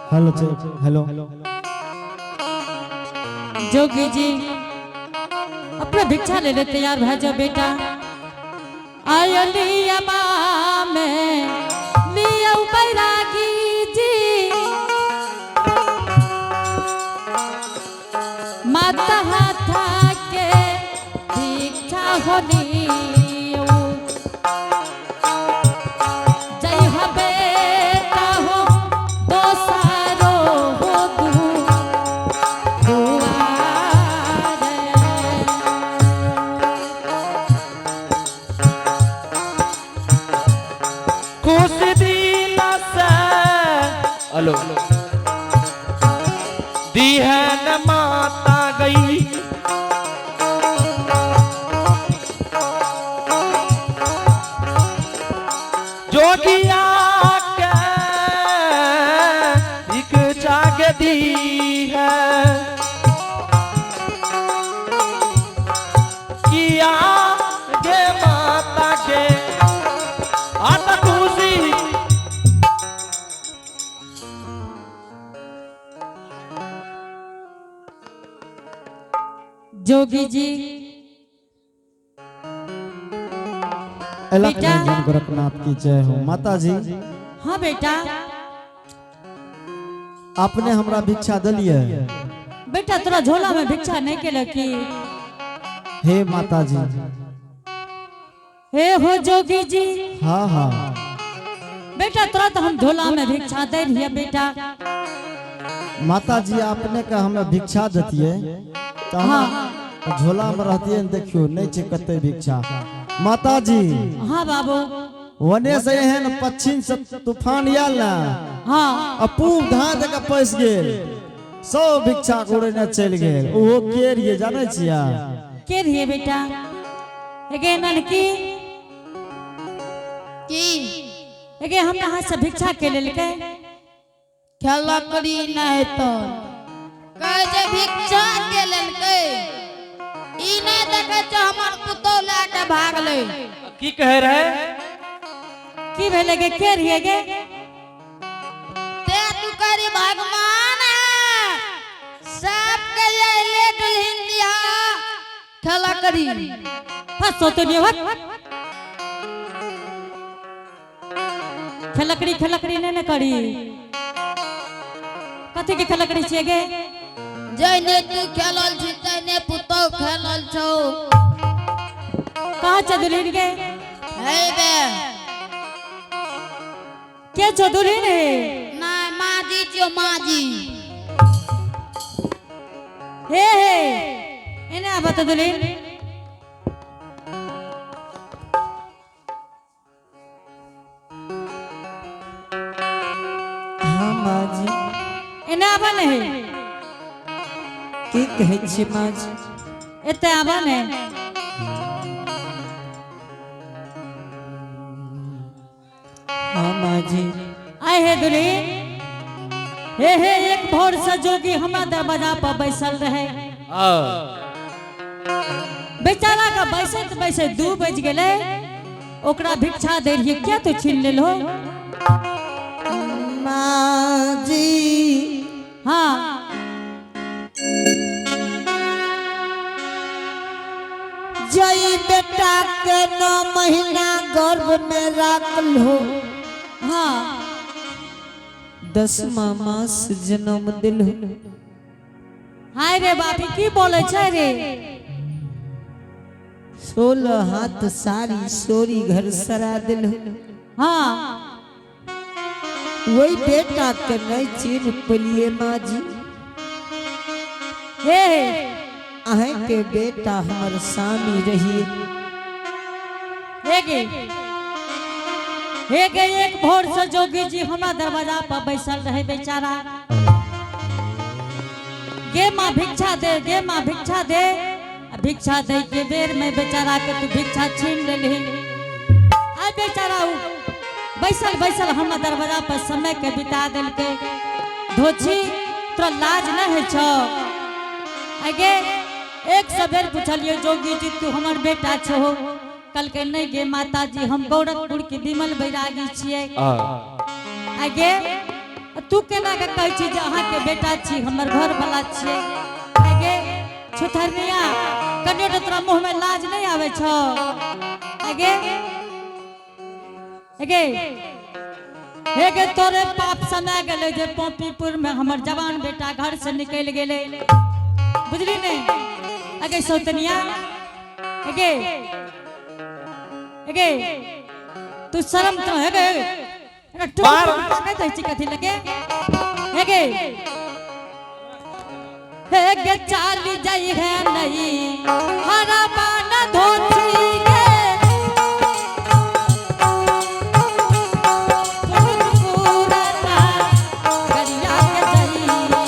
Hello check hello. Jogi ji अपना भिक्षा ले ले तैयार भए जाओ बेटा। आयलिया में लियो बैरागी जी, माता हाथा के भिक्षा हो लियो। जय हो बेटा हो दोसारो हो तू दुआरे। खुश दिल से हेलो दी है न माता गई। जोगिया के एक जाग दी है किया गे माता के आता खुशी। जोगी जी अलख बेटा। निरंजन गोरखनाथ की जय हो। माता जी। हाँ बेटा। आपने हमरा भिक्षा दिलिए। बेटा, तोरा झोला में भिक्षा नहीं के की। हे माता जी। हे हो जोगी जी। हाँ हाँ। बेटा, तोरा तो हम झोला में भिक्षा दे रहिए बेटा। माता जी, आपने का हमें भिक्षा देतिए तो हाँ। हम झोला में रहतिए ने, देखियो नहीं छे कते भिक्षा माता जी। हाँ बाबू। वने से एहन पश्चिम से तूफान आयल ना, हाँ। आ पूब धा दे के पैस गेल, सब भिक्षा उड़ेने चलि गेल। ओहो के रहिए जानै छियै? के रहिए बेटा? एगे ननकी। की? एगे हमरा हाथ से भिक्षा के लेलकै? खेला करी नहीं तो कहे जे भिक्षा के लेलकै, ई नहीं देखे छै हमर पुतोह लए के भागलै। की कह रहे? की भेलै गे? के रहिए गे? ते तू करी भगवान है सबके ये दुल्हन दिया खेला करी। हसो तो नहीं हट। खेलकड़ी खेलकड़ी नहीं ने करी। कथी के खेलकड़ी छियै गे? जैने तू खेलल छी तैने पुतोह खेलल छौ। कहाँ छै दुल्हन गे? हे बे। के छौ दुल्हन हे? नहीं, माँ जी छियो माँ जी। हे हे, एने आबऽ तऽ दुल्हन। हाँ माँ जी। एने आबऽ ने हे। की कहै छी माँ जी? एते आबऽ ने। हाँ माँ जी। आय हे दुल्हन, हे हे, एक भोर से जोगी हमरा दरवाजा पर बैसल रहे। बेचारा का बैसैत बैसैत 2 बज गेलै। ओकरा भिक्षा दे रहियै, किया तू छीन लेलहो? माँ जी। हाँ। जई बेटा के 9 महीना गर्भ में राखलो, 10वां मास जन्म दिलहो। हाय रे बाप, ई की बोलै छै रे? 16 हाथ सारी सोरी घर सरा दिलहो। वही बेटा के नहीं चिन्ह पलिए माँ जी। हे हे। अहें के बेटा हमर स्वामी रहिए। हे गे हे गे, एक भोर से जोगी जी हमरा दरवाजा पर बैसल रहे बेचारा। गे माँ भिक्षा दे, गे माँ भिक्षा दे। आ भिक्षा दे के बेर में बेचारा के तू भिक्षा छीन लेलही। आ बेचारा उ बैसल बैसल हमरा दरवाजा पर समय के बिता देलकै। धोछी, तोरा लाज नहीं होइ छौ? आगे एक सौ बेर पुछलियै, जोगी जी तू हमर बेटा छहो? कहलकै, नहीं गे माता जी, हम गोरखपुर के विमल बैरागी छियै। आगे तू केना के कहै छी जे अहाँ के बेटा छी, हमर घर वाला छियै? आगे छुथरनिया, कनियो तऽ तोरा मुँह में लाज नहीं आबै छौ? आगे आगे हे गे, तोरे पाप समय गेलै जे पोपीपुर में हमर जवान बेटा घर से निकलि गेलै, बुझली नहीं? आगे सौतनिया, आगे आगे तू शर्म तो है गे? मार। दै छी कथी लगे? हे गे, हे गे, चाली जाई है नहीं हरा बान धोती गे, पूरा गरिया के जाई है।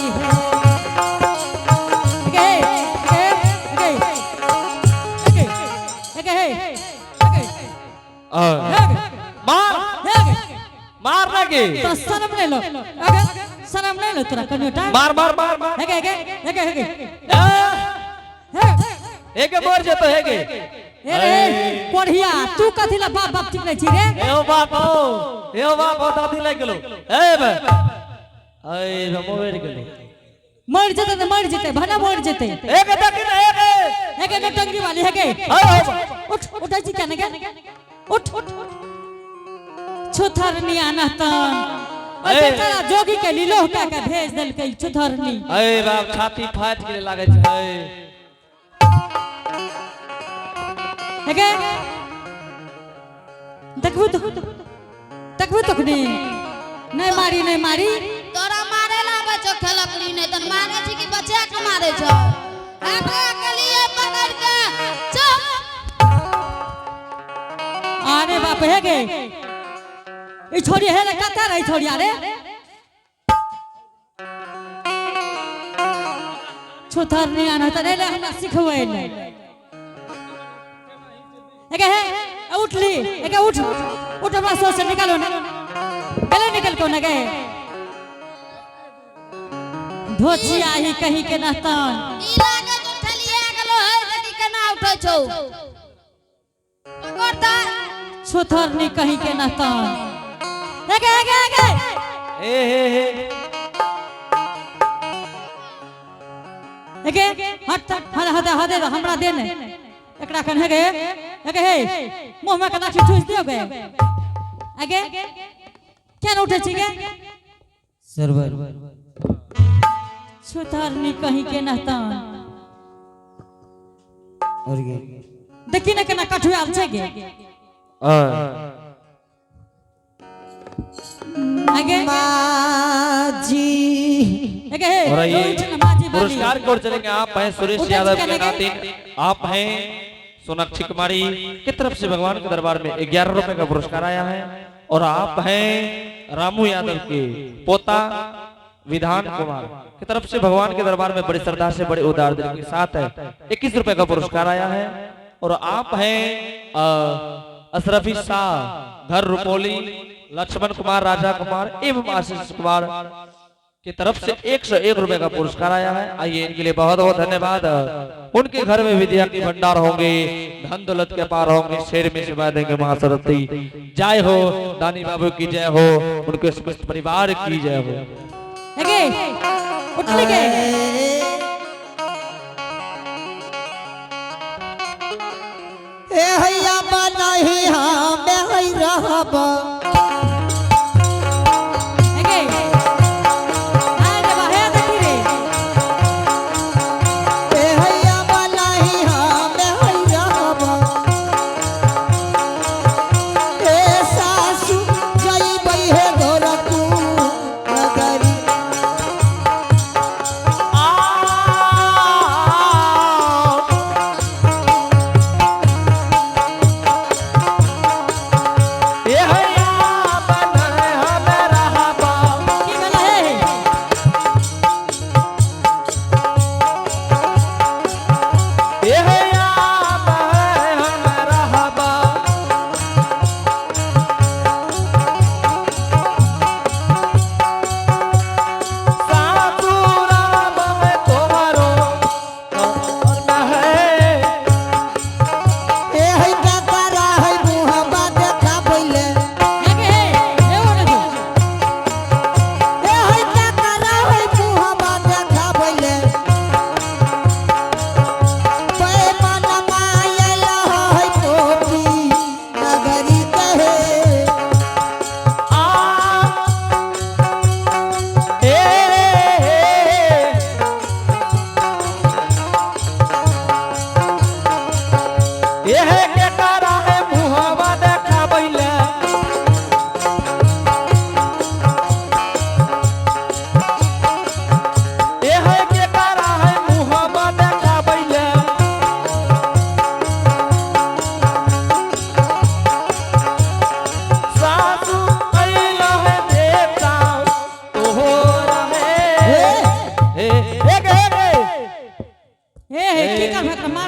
गे गे गे गे गे गे गे। मार। हे गे। मार ना गे। तो शर्म नहीं लो, अगे शर्म नहीं लो तोरा कनियोटा? मार मार मार मार। हे गे गे गे गे। ए, हे। हेगे मर जेतो हेगे। ए रे कोढ़िया, तू कथी ला बाप बाप चिकनै छी रे? एहो बाप ओ, एहो बाप ओ, दादी लागि गेलो। ए बे, ए बे, मोर गेलो। मर जेतै तऽ मर जेतै, भने मर जेतै। हेगे देखी ने हेगे। हे गे नौटंकी वाली, हे गे। हे। उठ, उठै छी केना गे? उठ उठ। छुथरनी आनतन ओइ। ए। बेचारा जोगी के लीलो के भेज देलकै छुथरनी। ए बाप, छाती फाटि गेलै लागै छै। हे गे, देखबू तो, देखबू तखनी नहीं मारी, नहीं मारी। तोरा मारे ला आबै छौ खेलकड़ी नहि तन मारे छी कि बचा के मारे छौ? एकरा के लिए पकड़ के चुप। अरे बाप, हे गे, ई छोरी हे रे, कतऽ रही छोरी? अरे छुथर नहीं आना तऽ ले हमरा सिखबै ले। हे गे, हे, उठली। हे गे, उठ उठ, हमरा सोच से निकालो ने, गले निकल को न गए धोछिया ही कहीं के नहतन। ई लागे जो ठलिया गेलो है, देखी केना उठै छौ, पकड़ तऽ। छुथर नहीं कहीं के नहतन। हे गे हे गे हे गे। हे हे हे। हे गे, हट हट, हट हट, हमरा दे ने एकरा कन। हे गे हे गे, हे, मुंह में के लाठी ठूस दियो गे। आगे क्या न उठे छी गे? सरवर। छुथरनी कहीं के नहतन। और गे। देखी ने केना कठुआल छै गे। आगे। माजी। हे गे, हे। और ये उठ ना माजी बाली। पुरस्कार की ओर चलेंगे। आप हैं सुरेश उठे यादव चिकन के लगे। नातिन, आप हैं सोनाक्षी कुमारी की तरफ से भगवान के दरबार में 11 रुपए का पुरस्कार आया है और आप हैं रामू यादव के पोता विधान कुमार की तरफ से भगवान के दरबार में बड़ी श्रद्धा से, बड़े उदार दिल के साथ है 21 रुपए का पुरस्कार आया है। और आप हैं अशरफी शाह, घर रुपोली, लक्ष्मण कुमार, राजा कुमार एवं आशीष कुमार की तरफ से 101 रुपए का पुरस्कार आया है। आइए, इनके लिए बहुत बहुत धन्यवाद। उनके घर में विद्या के भंडार होंगे, धन दौलत के पार होंगे, शेर में सिमा देंगे मां सरस्वती। जय हो दानी बाबू की जय हो, उनके समस्त परिवार की जय हो। हे गे, उठली गे। ए हैया बनाही हमें है रहब। हे गे, आय रे बा, हे देखी रे। ए हैया बनाही हमें है रहब। ए सासु जइबै हे गोरखपुर नगरी। आ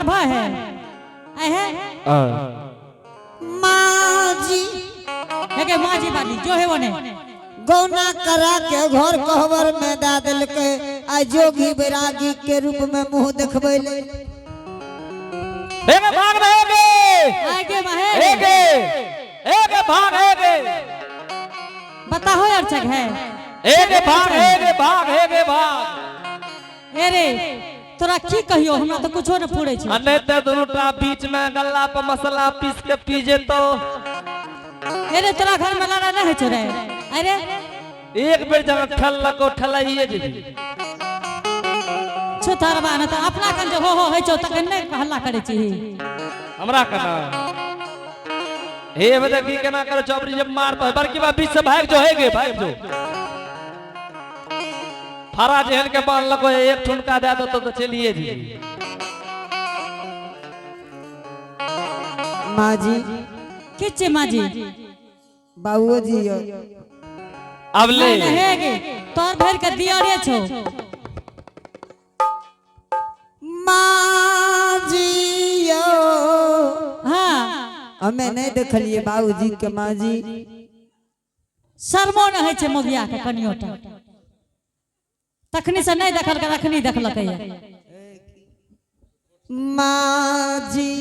मारबा है आय है। माँ जी। एगे माँ जी बाली जो है वो ने। गौना करा के घर कहबर में दा देलकै, आ जोगी बैरागी के रूप में मुंह देखबै ले। हे गे भाग रे गे। आगे माँ है। हे गे, हे गे भाग, हे गे। बताहो अर्चक है। हे गे भाग, हे गे भाग, हे गे भाग। ए रे, तोरा की कहियो, हमरा तो कुछो न पूरे छै। आ नहीं ते दुनू टा बीच में गल्ला पर मसाला पीस के पी जेतो। ए रे, तोरा घर में लड़ाई नहीं होइ छौ रे? अरे। एक बेर जब ठलको ठलाइए जेबी। छुथरबा न त अपना कन जे हो हो होइ छौ तखन नहि हल्ला करै छी। हमरा कना हे बता की केना करे चौबरी जब मार पर बड़की बा बीच से भाग जो, हे गे भाग जो। फारा जेहन के बांध लको, एक ठुनका दे दो तो चलिए जी। माँ जी। की छै माँ जी? बाबूजी यो। अब ले। नहीं, हे गे, तोर भर के दियारे छौ। माँ जी यो। हाँ। हमें नहीं देखलिए बाबूजी के माँ जी। शर्मो न होइ छै मोगिया के कनियोटा। तखनी से नहीं देखलकै, अखनी देखलकै। माँ जी,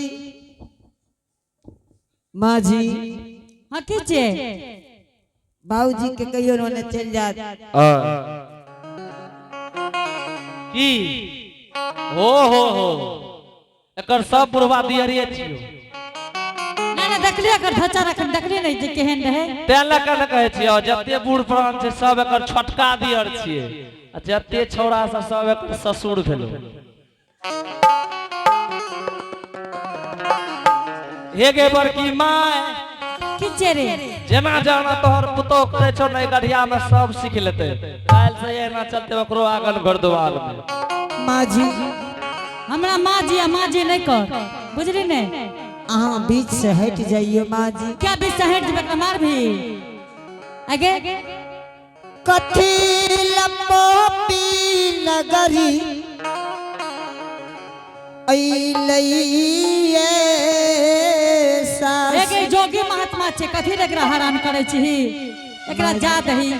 माँ जी। हाँ, की छै? बाबूजी के कहियो ने चल जात। की हो हो हो, एकर सब बुढ़वा दियरिये छियो। नहीं नहीं, देखलिए एकर ढचा रखन, देखलिए नहीं जे केहन रहे। तें लऽ कऽ ने कहै छियौ, जते बूढ़ पुरान छै सब एकर छोटका दियर छियै, आ जते छौड़ा सब, सब एकर ससुर भेलो। हे गे बड़की माय। की छै रे? जेना जाना तोहर पुतोह करै छौ ने, गढ़िया में सब सीख लेतै। काल्हि से एना चलते ओकरो आंगन घर दुआर में। माँ जी। हमरा माँ जी आ माँ जी नहीं कर, बुझली ने? अहाँ बीच से हट जाइए माँ जी। क्या बीच से हट जेबै? एकरा मार भी आगे। कथी लपोपी नगरी अइलैये सास। एगे जोगी महात्मा छै, कथी ले एकरा हैरान करै छी? एकरा जा दही।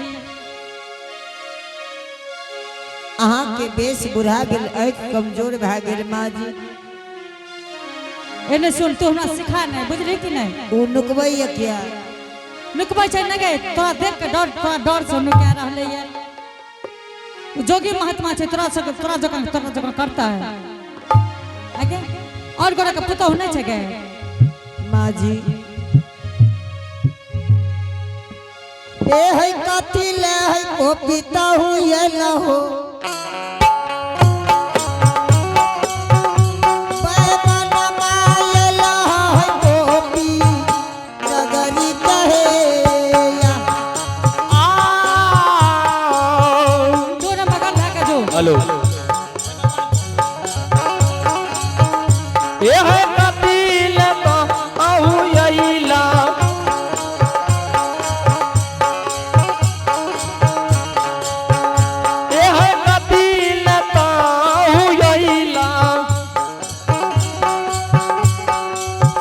अहाँ के बेस बुढ़ा गेल, आँखि कमजोर भए गेल माँ जी। एने सुन, तू हमरा सिखा नहीं, बुझली कि नहीं? ओ नुकबैया किया? नुकबै छै नहि गे, तोरा देख के डर, तोरा डर से नुका रहलै ये। उ जोगी महात्मा छै, तोरा सब तोरा जकाँ करता है आगे? और गोरा के पुतहु नहि छै गे? माँ जी, ए है कथी ले है गोपिता हुए न हो पैमनमा आयल है गोपी नगरी कहे। जो ने बगल भए के जो। हेलो, ए है कपिल तो अहु अइला, ए है कपिल तो अहु अइला,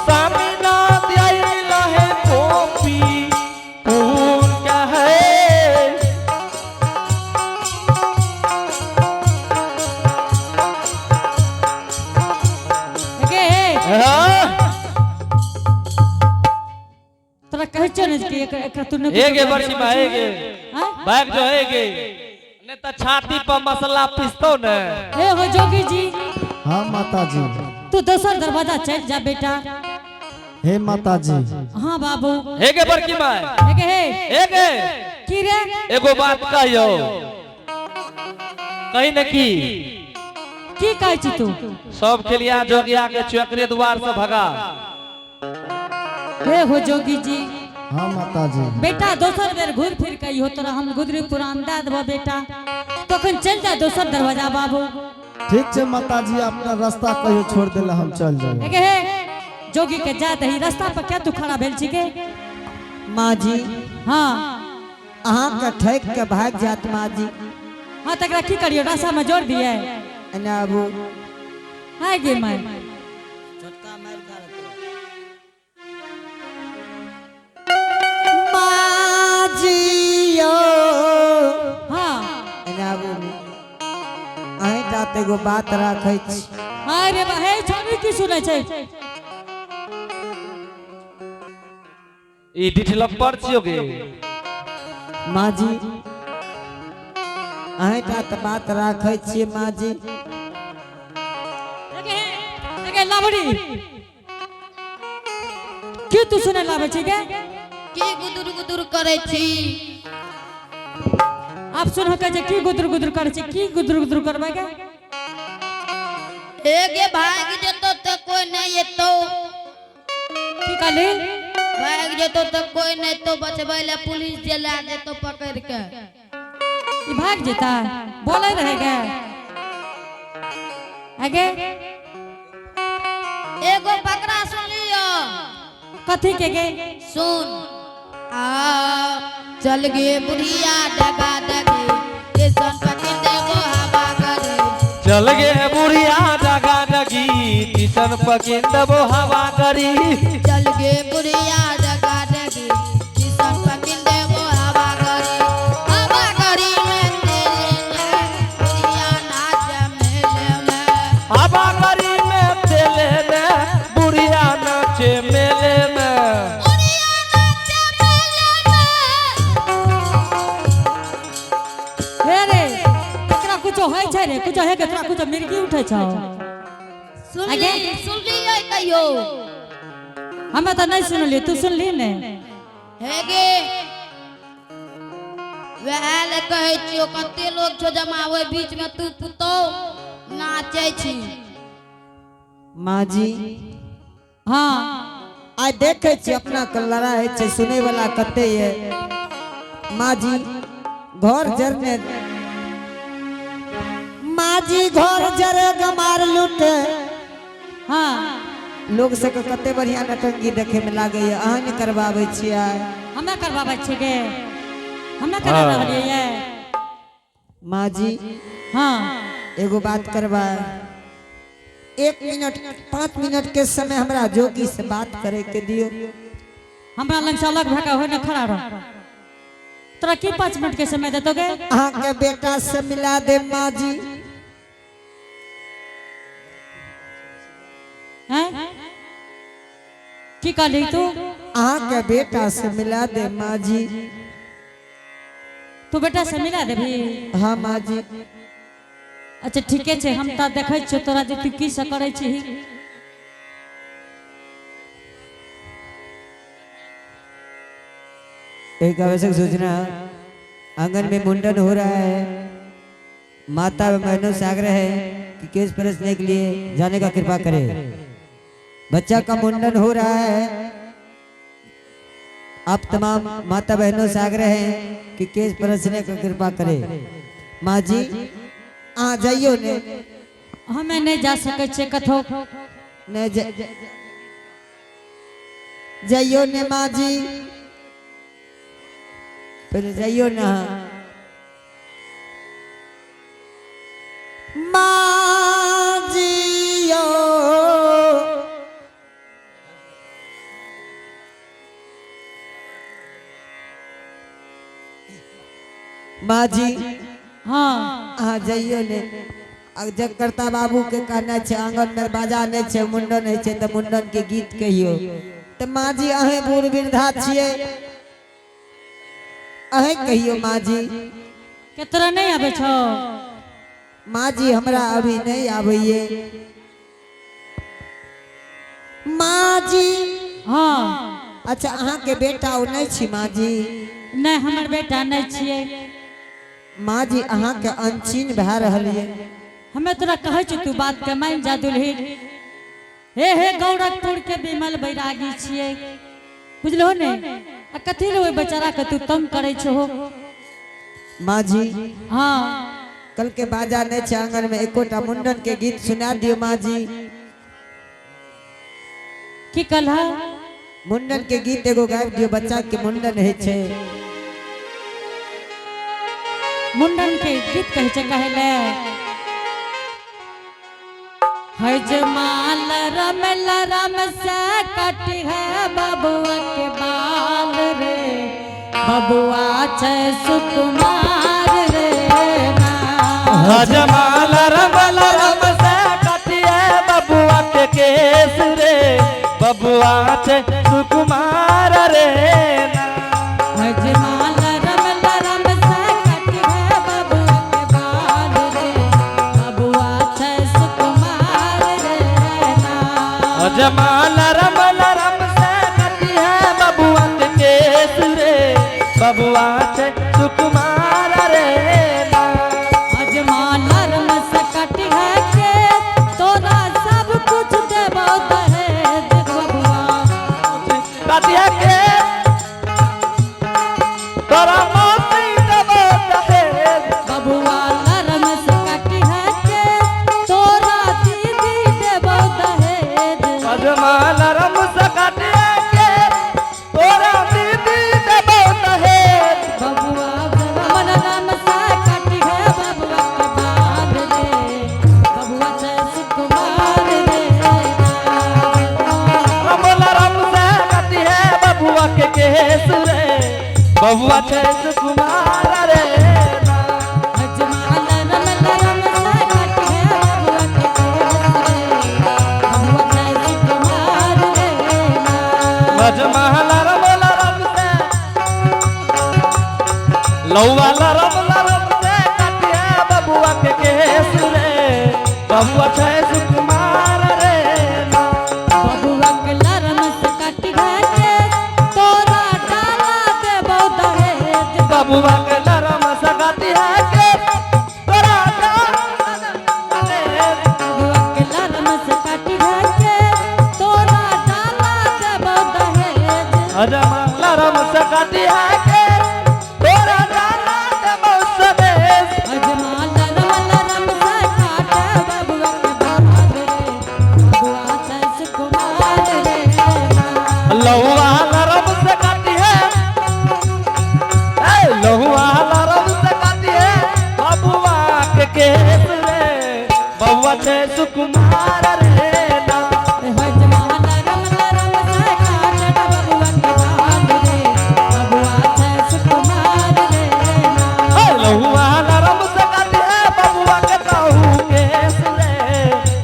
स्वामीनाथ अइला है गोपी पूर कहे। गे हे। हाँ? तोरा कहै छियौ ने कि एकरा तू नहि। हे गे बरसी मा, हे गे। आँय? बैग जो हे गे, नहीं तो छाती पर मसाला पिसतो ने। हे हो जोगी जी। हाँ माता जी। तू दोसर दरवाजा चलि जा बेटा। हे माता जी। हाँ बाबू। हे गे बड़की माय। हे गे हे। हे गे। की रे? एगो बात कहियो, कही ने की? की कहै छी तू? सब खेलिया जोगिया के चौकरे द्वार से भगा। हे हो जोगी जी। हाँ माता जी। बेटा, दोसर बेर घूर फिर के हो तोरा हम गुदरी पुरान दे देबो बेटा, तखन चलि जा दोसर दरवाजा बाबू। ठीक छै माता जी, अपना रास्ता कहियो छोड़ देला, हम चल जाए। हे गे हे, जोगी के जा दही। रास्ता पर क्या तू खड़ा भेल छी गे? माँ जी। हाँ। अहाँ के ठकि के भागि जात माँ जी। हाँ, तकरा की करियो, रास्ता में जोड़ दिए? एने आबू। है गे माय। माँ जी यौ। हाँ एने आबू ने। अहीं टा तऽ एगो बात राखै छी। अरे बा हे छोरी की सुनै छै? ई डिठलप्पर छियो गे। माँ जी अहीं टा तऽ बात राखै छियै माँ जी। अगे अगे लाबड़ी की तू सुनै लाबै छी गे? की गुदुर गुदुर करै छी? आब सुन के जे की गुदुर गुदुर करै छी, की गुदुर गुदुर करबै गे? हे गे, भागि जेतो तऽ कोई नहीं एतो। की कहली? भागि जेतो तऽ कोई नहीं एतो बचबै ले, पुलिस जे लए जेतो पकड़ के। ई भाग जेता बोले रहे गे आगे। एगो बकरा सुन लियो। कथी के गे? सुन आ, चल गे बुढ़िया डगा डगी, स्टेशन पकड़ देबो हवा गरी। चल गे बुढ़िया डगा डगी, किशन पकिन देबो हवा करी। चल गे बुढ़िया डगा डगी, स्टेशन पकड़ देबो हवा गरी। हवा गरी में तेरे ने बुढ़िया नाच मेले में। हवा करी में तेले ने बुढ़िया नाचे मेले में। बुढ़िया नाच मेले में। हे रे, एकरा कुछो होइ छै रे? कुछो हे के तोरा कुछो मिर्गी उठै छौ? सुन आगे? ली, सुन लियो कहियो। हमे तऽ नहि सुनलियै, तू सुनली ने? हे गे, वएह ले कहै छियौ, कते लोग छौ जमा, ओहि बीच में तू पुतहु नाचै छी। माँ जी। हाँ। आइ देखै छी अपना के लड़ाइ होइ छै, सुनै वाला कते ये। माँ जी घर जरने, माँ जी घर जरे गमार लूटे। हाँ। लोग सबके कते बढ़िया नटंगी देखे में लागैया, अहाँ नहि करबाबै छियै? हमे करबाबै छियै गे? हमे करा रहलियै ये? माँ जी। हाँ। एगो बात करबा, 1 मिनट 5 मिनट के समय हमरा जोगी से बात करे के दियो। हमरा लग से अलग भए के होइ ने, खड़ा रह। तोरा की 5 मिनट के समय देतो गे? अहाँ के बेटा से मिला दे माँ जी। हैं? की कहली तू? अहाँ के बेटा से मिला दे माँ जी। तू बेटा से मिला देबही? हाँ माँ जी। अच्छा ठीके छै, हम तऽ देखै छियौ तोरा जे तू की से करै छिही। एक आवश्यक सूचना, आंगन में मुंडन हो रहा है। माता एवं बहनों से आग्रह है कि केश परसने के लिए जाने का कृपा करें। बच्चा का मुंडन हो रहा है, आप तमाम माता बहनों से आग्रह है कि केश परसने का कृपा करें। माँ जी आ जाइयो ने। हमे नहि जा सकै छियै कतहु। नहीं जाइयो ने माँ जी, पहले जाइयो ना माँ जी यो। माँ जी। हाँ। अहाँ जाइयो ने। आ जगकर्ता बाबू के कहना छै आंगन में बाजा नहि छै, मुंडन होइ छै तऽ मुंडन के गीत कहियो। तऽ माँ जी अहें बूढ़ वृद्धा छियै, अहें कहियो माँ जी। के तोरा नहि आबै छौ? माँ जी हमरा अभी नहि आबैये माँ जी। हाँ। अच्छा अहाँके बेटा ओ नहि छी माँ जी? नहि, हमर बेटा नहि छियै। माँ जी अहाँके अनचीन भए रहल ये। हमे तोरा कहै छियौ, तू बात के मान जा दुल्ही। हे हे, गौरखपुर के विमल बैरागी छियै, बुझलहो ने? आ कथी ले ओहि बेचारा के तू तंग करै छहो? माँ जी। हाँ। कल के बाजा नहि छै आंगन में, एकोटा मुंडन के गीत सुना दियो माँ जी। की कहलह? मुंडन के गीत एगो गाबि दियो, बच्चा के मुंडन होइ छै। मुंडन के गीत कहै छै कहै ले? हजमाल रम लरम से कट है बबुआ के बाल रे, बबुआ छै सुकुमार रे ना। हजमाल रमल रम से कटिए बबुआ के केस रे, बबुआ छे सुकुमार रे ना। हजमाल रम लरम से कट है बबुआ के बाल रे, बबुआ छै सुकुमार रे ना। हजमाल रमल रम से कटिए बबुआ के केस रे, बबुआ छे सुकुमार रे ना। अजमाल रम से कट है के तोरा सब कुछ देबो दहेज बबुआ। कटिए के तोरा मौसी देबो दहेज। बबुआ नरम से कट है के तोरा दीदी देबो दहेज। हजमाल रम से कटिए के तोरा दीदी देबो दहेज। बबुआ मन रम से कट है बबुआ के बाल रे, बबुआ छै सुकुमार रे। रमल रम से कटी है बबुआ के केस रे, बबुआ छे सुकुमार रे ना। अजमाल रम नरम से कट है बबुआ के केस रे, बबुआ छै सुकुमार रे ना। मजमहल रमल रम से लौवा रमल रम से कटी है बबुआ के केस रे, बबुआ छे सुकुमार रे ना। बबुआ के लरम से कट है के तोरा डाला देबो दहेज। बबुआ के लरम से कटी है के तोरा डाला दहेज। बबुआ के लरम से कट है के तोरा डाला देबो दहेज। अजमा लरम से कटी है के तोरा डाला देबो सदेश। अजमा लरम लरम से काटे बबुआ के बाल रे, बबुआ छै सुकुमार रे ना। लहुआ लरम से काटी है, ए लहुआ लरम से काटी है बबुआ के केस रे, बबुआ छे सुकुमार रे ना। अजमा लरम लरम से काटे बबुआ के बाल रे, बबुआ छै सुकुमार रे ना। ए लहुआ लरम से काटी है बबुआ के कहू केस रे,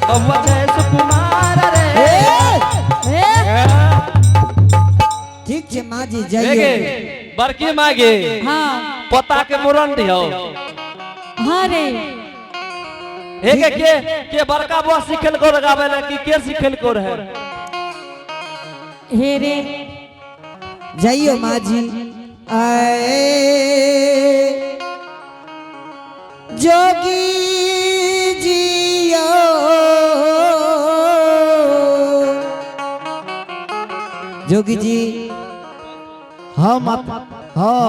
बबुआ छे सुकुमार रे। ए ठीक है माँ जी देखे जाइए। बड़की मागे हाँ पोता के मुरन दियो। हाँ रे। हे के के के बड़का बुआ सिखल को गावे ला कि के सिखल को रहे। हे रे। जाइए माँ जी। आए जोगी जियो, जोगी जी। हाँ माता, हाँ।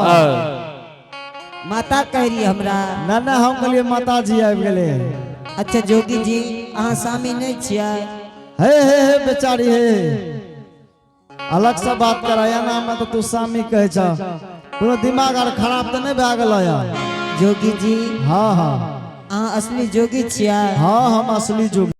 माता कह रही हमरा। ना ना, हम कहलिए माता जी आबि गेलै। अच्छा जोगी जी, अहाँ स्वामी नहीं छियै? हे हे हे बेचारी, हे अलग से बात कर ना, में तो तू सामी कहै छ, कोनो दिमाग आर खराब तऽ नहि भए गेल जोगी जी। हाँ हाँ। अहाँ असली जोगी छियै? हाँ, हम असली जोगी।